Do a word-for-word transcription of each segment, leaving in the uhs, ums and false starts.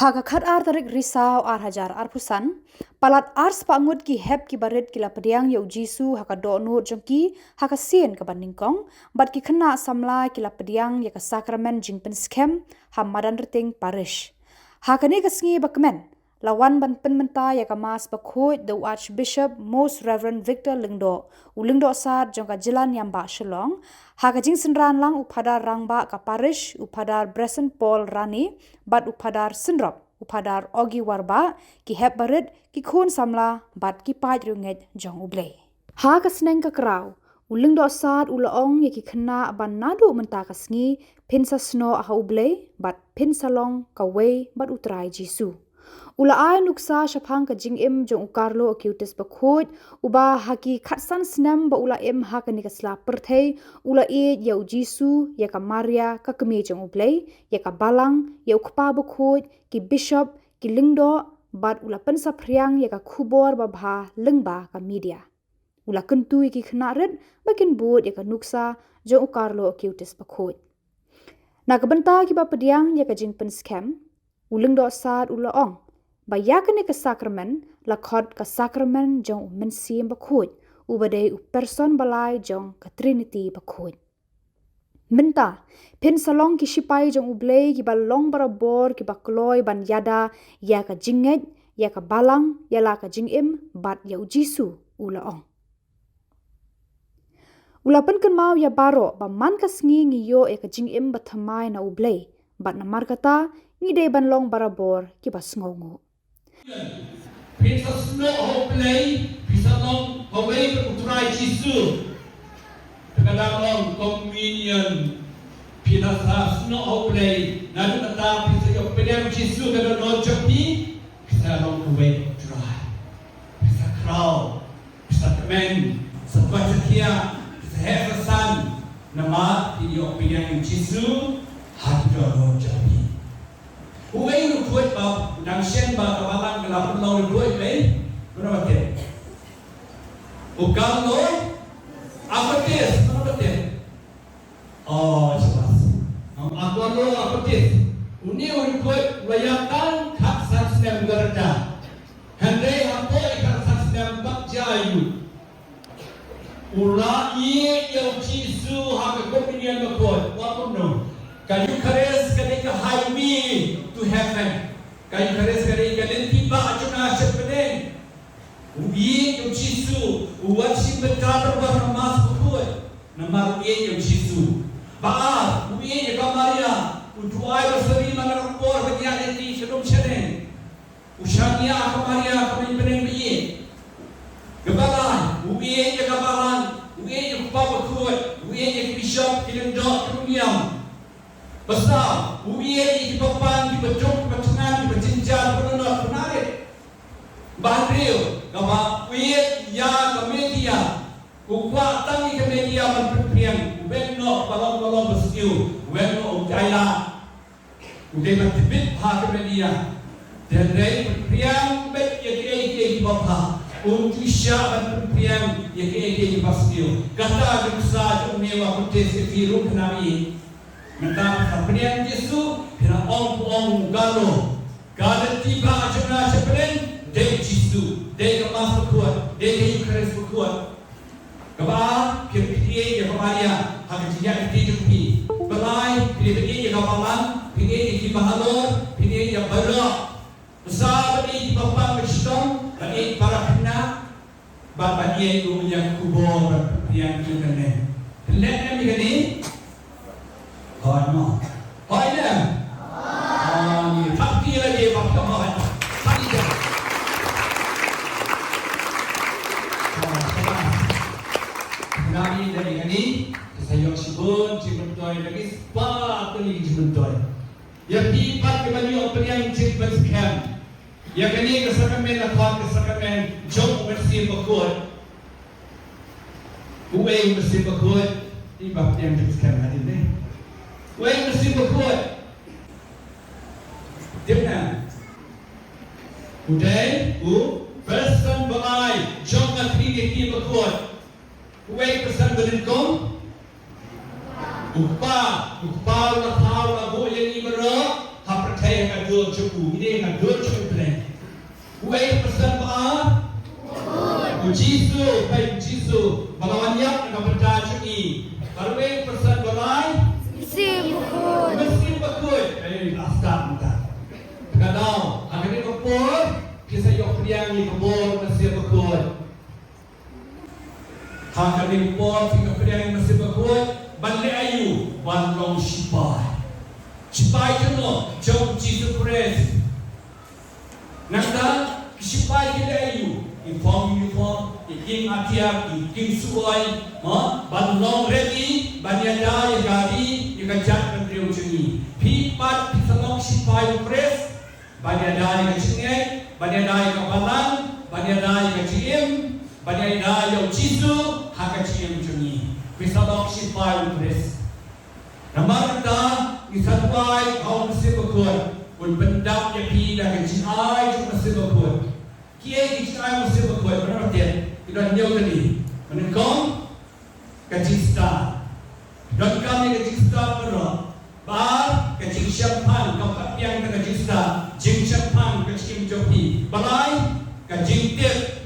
Ha ka khatar tarik Risaw ar hajar arphew san, palat arspah ngut ki hep ki barit ki la pdiang ïa u Jisu ha ka dohnud jong ki ha ka sien kaba nyngkong, bad ki khynnah samla ki la pdiang ïa ka sakramen jingpynskhem ha Madanrting Parish. Ha kane ka sngi bakmen, la wan ban pynmynta ïa ka Mass bakhuid da u Archbishop Most Reverend Victor Lyngdoh, u Lyngdoh Sad jong ka Jylla Niam Bah Shillong, ha ka jingsynran lang u Phadar Rangbah ka Parish, u Phadar Bresson Paul Rani, bad u Phadar Synrop, u Phadar Ogi Warbah, ki hep barit, ki khun samla, bad ki paid riewngeit jong U Blei. Ha ka sneng ka kraw, u Lyngdoh Sad u la ong ïa ki khynnah ba naduh mynta ka sngi, phin sa snoh ha U Blei, bad phin sa long kawei bad U Trai Jisu. U la ai nuksa shaphang ka jingim jong u Carlo Acutis bakhuid, uba ha ki khatsan snem ba u la im ha kane ka sla pyrthei, u la ïeit ïa u Jisu, ïa ka Maria, ka Kmie jong U Blei, ïa ka Balang, ïa u Kpa bakhuid, ki bishop, ki lyngdoh, bad u la pynsaphriang ïa ka khubor babha lyngba ka media. U la kyntu ïa ki khynnah rit ba kin bud ïa ka nuksa jong u Carlo Acutis bakhuid. Na ka bynta kiba pdiang ïa ka jingpynskhem, u Lyngdoh Sad u la ong ba ïa kane ka sakramen la khot ka sakramen jong u Mynsiem Bakhuid, uba dei u person ba lai jong ka Trinity bakhuid. Mynta, phin sa long ki shipai jong U Blei kiba long barabor, kiba kloi ban ïada ïa ka jingngeit, ïa ka Balang, ïa la ka jingim, bad ïa u Jisu, u la ong. U la pynkynmaw ïa baroh ba man ka sngi ngi ïoh ïa ka jingim bathymmai na U Blei, bad namar kata ngi dei ban long barabor kiba sngewnguh. Phin sa snoh ha U Blei, phin sa long kawei bad U Trai Jisu. Te ka dang long communion. Phin sa snoh ha U Blei, naduh kata phin sa ïoh pdiang Jisu ka dohnud jong phi, phin sa long kawei bad U Trai. Phin sa khraw, phin sa kmen, sa koit sa khiah, phin sa heh sa san, namar phin ïoh pdiang Jisu ha ka dohnud jong phi. Uwei u riewkhuid ba u dang shen ba ka Balang ka la pynlong riewkhuid, uei? Mano ba tip? U Carlo Acutis, mano ba tip? Oh, shabash. Ong, u Carlo Acutis. Une u riewkhuid u la ïaid tang khatsan snem ka rta. Hynrei hapoh ïa ka khatsan snem bad jaiu, u la ïeit ïa u Jisu ha ka communion bakhuid. Wat kumno? Ka Eucharist ka dei ka highway to heaven. Ka Eucharist ka dei ka lynti ba jong ka sha bneng. U ïeit ïa u Jisu, u wan shim bynta na ka Mass bakhuid. Namar u ïeit ïa u Jisu. Ba ar, u ïeit ïa ka Maria, u duwai rosari man la ka por ban ïaid lynti sha lum sha neng. U shaniah ha ka Maria ka Mei bneng baieit. Kaba lai, u ïeit ïa ka Balang, u ïeit ïa u Kpa bakhuid, u ïeit ïa ki bishop, ki lyngdoh, ki nongñiam. Ba saw, u ïeit ïa ki bapang, ki baduk, ki bathngan, ki bajynjar, ki banonot, ki banarit. Ba hynriew, kaba u ïeit ïa ka media. U kwah tang ïa ka media ban pynphriang, u weng noh ba long ba long ba sniew, u weng noh u dei la. U dei ban tbit ha ka media. Te hynrei pynphriang beit ïa kiei kiei kiba bha. Um ju shah ban pynphriang ïa kiei kiei kiba sniew. Kata ka nuksa jong une u Acutis ïa phi ruh kynmaw ïa. Mynta phi sa pdiang Jisu, phi la ong, ong u Carlo. Ka lynti ba jong nga sha bneng, dei Jisu, dei ka Mass bakhuid, dei ka Eucharist bakhuid. Kaba ar, phi dei ban ïeit ïa ka Maria ha ka jingïaid lynti jong phi. Ba lai, phi dei ban ïeit ïa ka Balang, phi ïeit ïa ki bahalor, phi ïeit ïa baroh. Ba saw, ban ïeit ïa ki bapang ba shitom, ban ïeit ïa ki para khynnah, bad ban ïeit ruh ïa ka khubor ban pynphriang ïa kane. Phi leh ne em ïa kane? Hooid mo. Hooid ne em? Hooid. Thap kti lagi, thap kti, hooid. Thap kti. Hooid, shabash. Ngi ïa kane, sa ïoh shibun jingmyntoi lagi, spah tylli jingmyntoi. Ïa phi pat kiba ïoh pdiang jingpynskhem. Ïa kane ka sakramen la khot ka sakramen jong u Mynsiem Bakhuid. Uei u Mynsiem Bakhuid? Iba pdiang jingpynskhem hadien ne. Uei u Mynsiem Bakhuid? Tip ne em? U dei u Person ba lai jong ka Trinity bakhuid. Uwei u Person ba nyngkong? U Kpa, u Kpa u la thaw, u la buh ïa ngi baroh ha pyrthei ha ka Dur jong u, ngi dei ka dur jong u Blei. Uei u person ba ar? U Jisu, peit u Jisu ba la wan ïap na ka bynta jong ngi. Bad uei u person ba lai? Mynsiem Bakhuid. Mynsiem Bakhuid. Ei, la start mynta. Ka daw, ha kane ka por, phi sa ïoh pdiang ïa ka bor Mynsiem Bakhuid. Ha kane ka por phi ïoh pdiang ïa ka Mynsiem Bakhuid, ban leh aïu? Ban long shipai. Shipai jong u, jong u Jisu Khrist. Nangta ki shipai ki leh aïu? Ki form uniform, ki ïing atiar, ki ïing suoi, ha? Ban long ready ban ïada ïa ka ri, ïa ka jaitbynriew jong ngi. Phi pat phi sa long shipai u Khrist. Ban ïada ïa ka jingngeit, ban ïada ïa ka balang, ban ïada ïa ka jingim, ban ïada ïa u Jisu ha ka jingim jong ngi. Phi sa long shipai u Khrist. Namar kata ngi sa duwai ha u Mynsiem Bakhuid un pyndap ïa phi da ka jingai jong u Mynsiem Bakhuid. Kiei ki jingai u Mynsiem Bakhuid? Namar kata ki don hynñiew tylli. Mynnyngkong, ka jingstad. Donkam ïa ka jingstad baroh. Ba ar, ka jingshemphang, kam pat biang da ka jingstad. Jingshemphang ka jingim jong phi. Ba lai, ka jingtip.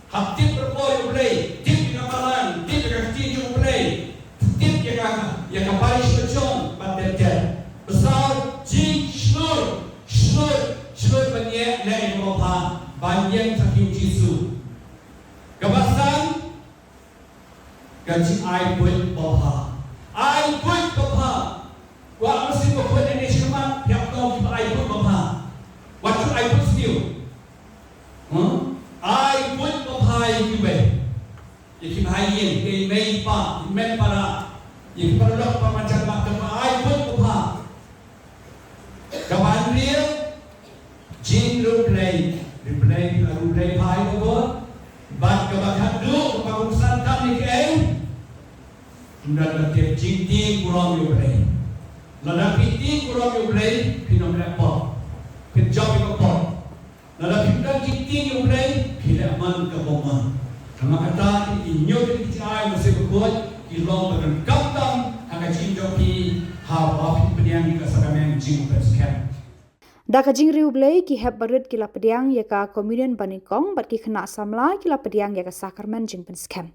Hap tip ryngkat ïa u Blei, tip ïa ka balang, tip ïa ka ktien jong u Blei, tip ïa ka, ïa ka parish ka jong, bad tip tip. Ba saw, jingshlur, shlur, shlur ban ïeng leh ïa kaba bha, ban ïeng sakhi u Jisu. Kaba san, ka jingai buit babha. Ai buit babha. Wat masi ba buit ne shi ma, ïa to ki ba ai buit babha. Wat shu ai buit sniew. Hmm? Ai buit babha ïa ki bei. Ïa ki ba ïeng, ïa ki mei pa, ïa ki mei para. Ïa ki paralok para marjan ba, ki ba ai buit babha. Kaba hynriew, jingriewblei, riewblei, riewblei phai ka bor. Bad kaba khatduh, kaba kongsan tam ïa kaei? Ym don ba tip, jingtieng burom ïa u Blei. Lada phi tieng burom ïa u Blei, phin ym leh pop. Phin jop ïa ka pop. Lada phim don jingtieng ïa u Blei, phi leh man ka bymman. Namar kata, ki hynñiew tylli ki jingai Mynsiem Bakhuid ki long ba donkam tam ha ka jingim jong phi, haba phi pdiang ïa ka sakramen jingpynskhem. Da ka jingriewblei, ki hep barit ki la pdiang ïa ka communion banyngkong bad ki khynnah samla ki la pdiang ïa ka sakramen jingpynskhem.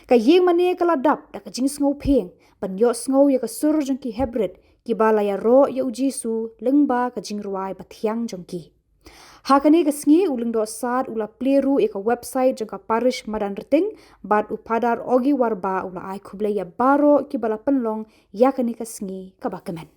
Ka ïingmane ka la dap da ka jingsngewphieng ban ïohsngew ïa ka sur jong ki heprit kiba la ïaroh ïa u Jisu lyngba ka jingrwai bathiang jong ki. Ha kane ka sngi, u Lyngdoh Sad u la plie ruh ïa ka website jong ka parish Madan Rting, bad u Phadar Ogi Warbah u la ai khublei ïa baroh kiba la pynlong ïa kane ka sngi kaba kmen.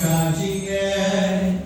ka jingeh.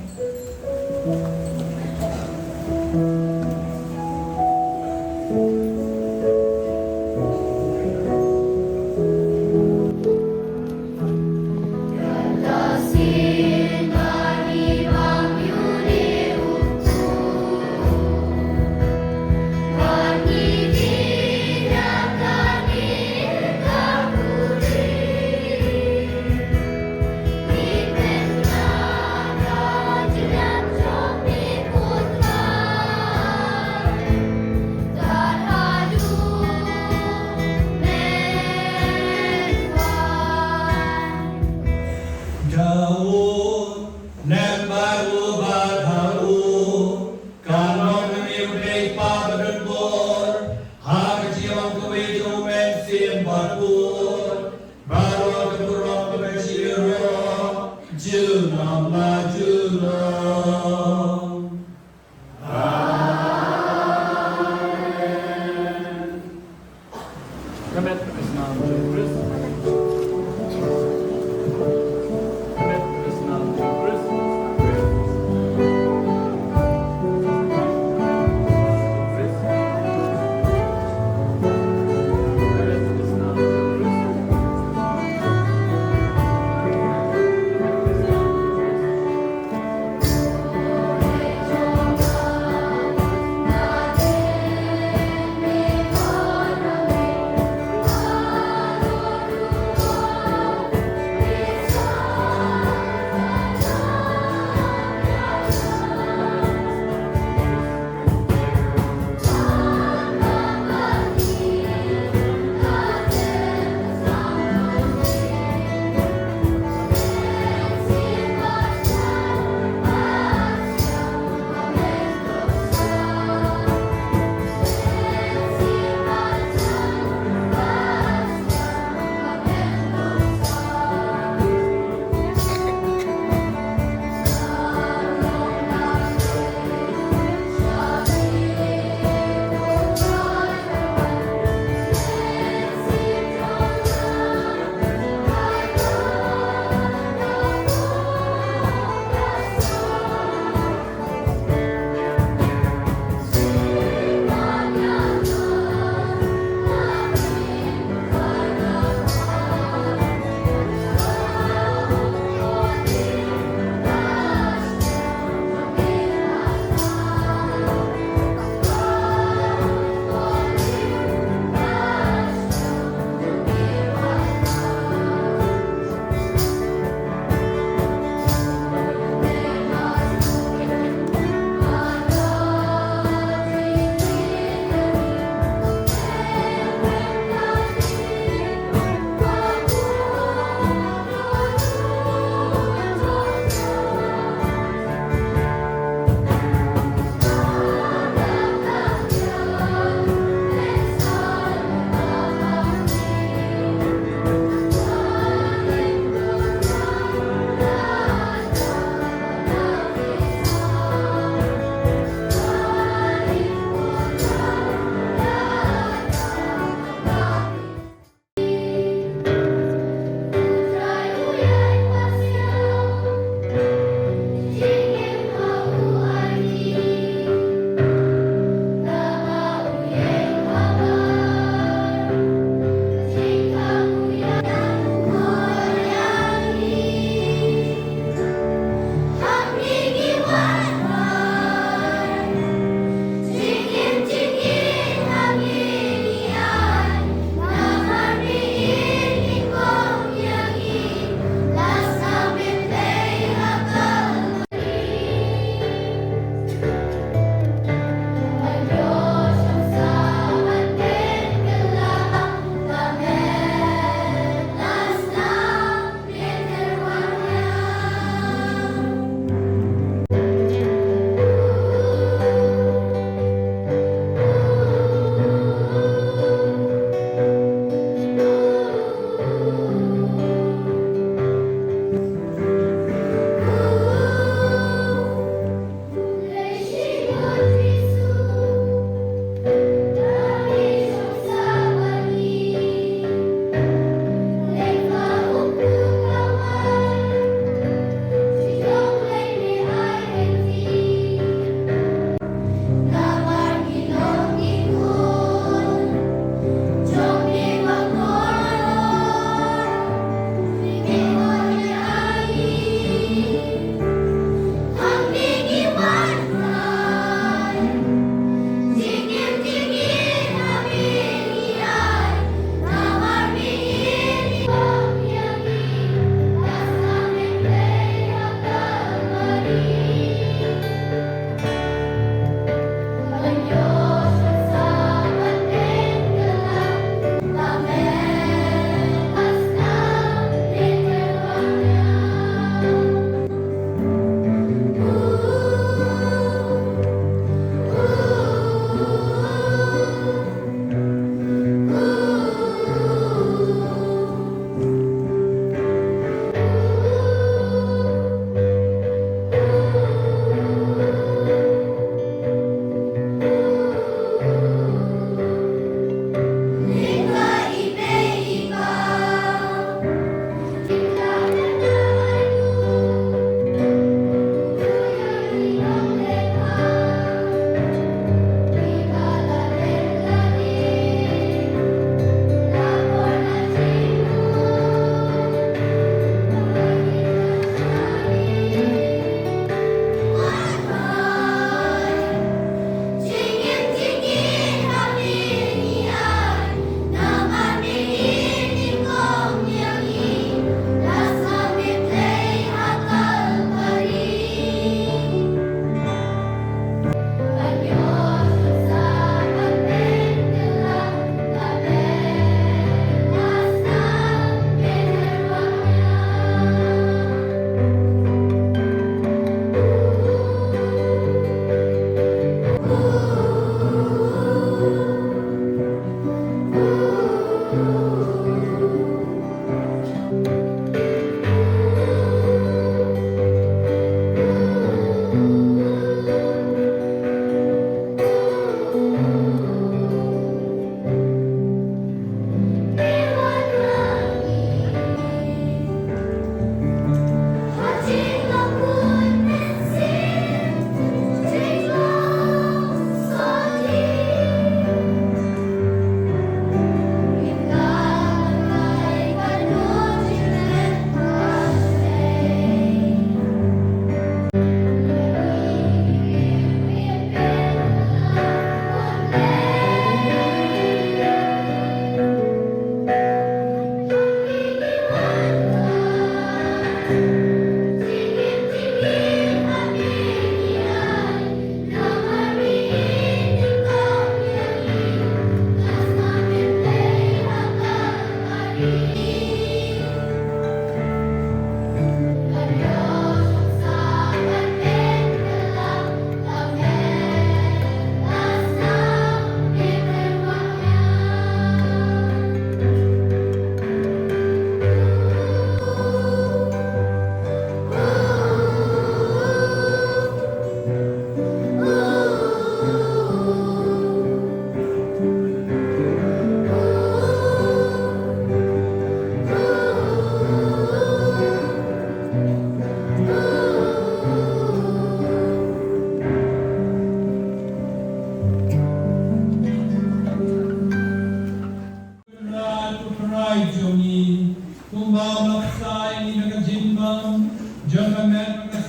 Da u, ne em bad u, bad ha u, ka long kane u dei pa ba don bor, ha ka jingim kawei jong u Mynsiem Bakhuid, baroh ka burom bad ka jingïaroh, junom la junom.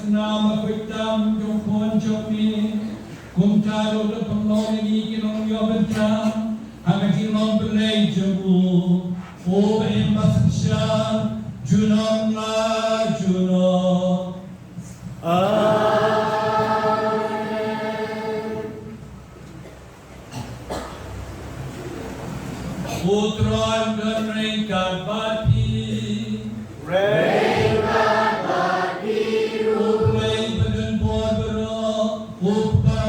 Nam ba khuid tam jong u khun jong me. Kumta ruh da pynlong ïa ngi ki nongïoh bynta ha ka jinglong Blei jong u, uba im ba synshar junom la junom. Amen. U Trai un don ryngkat bad phi. Ryngkat bad phi ruh. U Blei badonbor baroh, u Kpa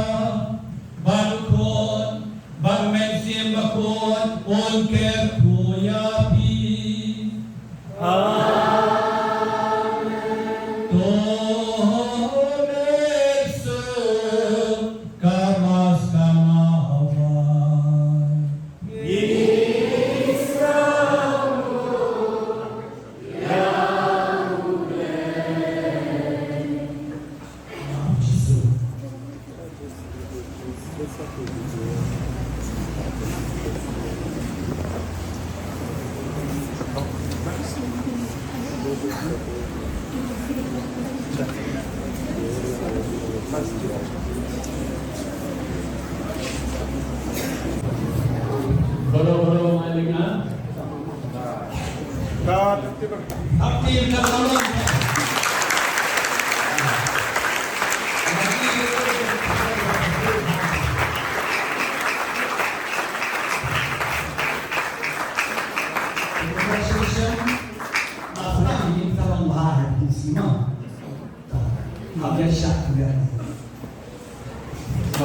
bad u Khun bad u Mynsiem Bakhuid un kyrkhu ïa phi. Amen. To leit suk ka Paskha Mahawai. Bro, bro, malinga.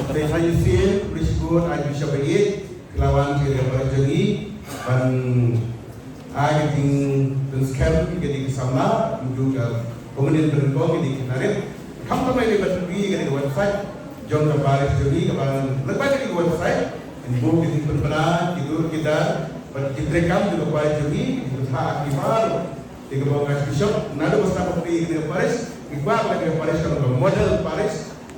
Te sa ïa sien, Archbishop ba ïeit, ki la wan sha ka parish jong ngi ban ai ka jingpynskhem ïa ki samla, kumjuh ka Permanent Byngkong ïa ki narit. Khamtam ïa ka ban pynbi ïa ka website jong ka parish jong ngi, kaba lyngba ïa ka website yn buh ki jingpynbna, ki dur ki dar bad ki treikam jong ka parish jong ngi, ki pynbna ki baroh. Te kaba ong Archbishop, naduh ba sdang ban pynbi ïa ka parish, ngi kwah ba ka parish kan long ka model parish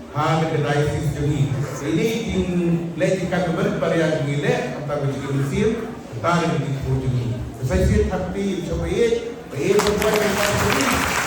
ha ka diocese jong ngi. Te ine i jingleh jingkat ba barit ba ïa ngi leh, kata ka jingïasyllok, kata ka jingïasyllok jong ngi. Te sa shisien ha kti Bishop ba ïeit, ba ïeit ba ïeit ba ïeit.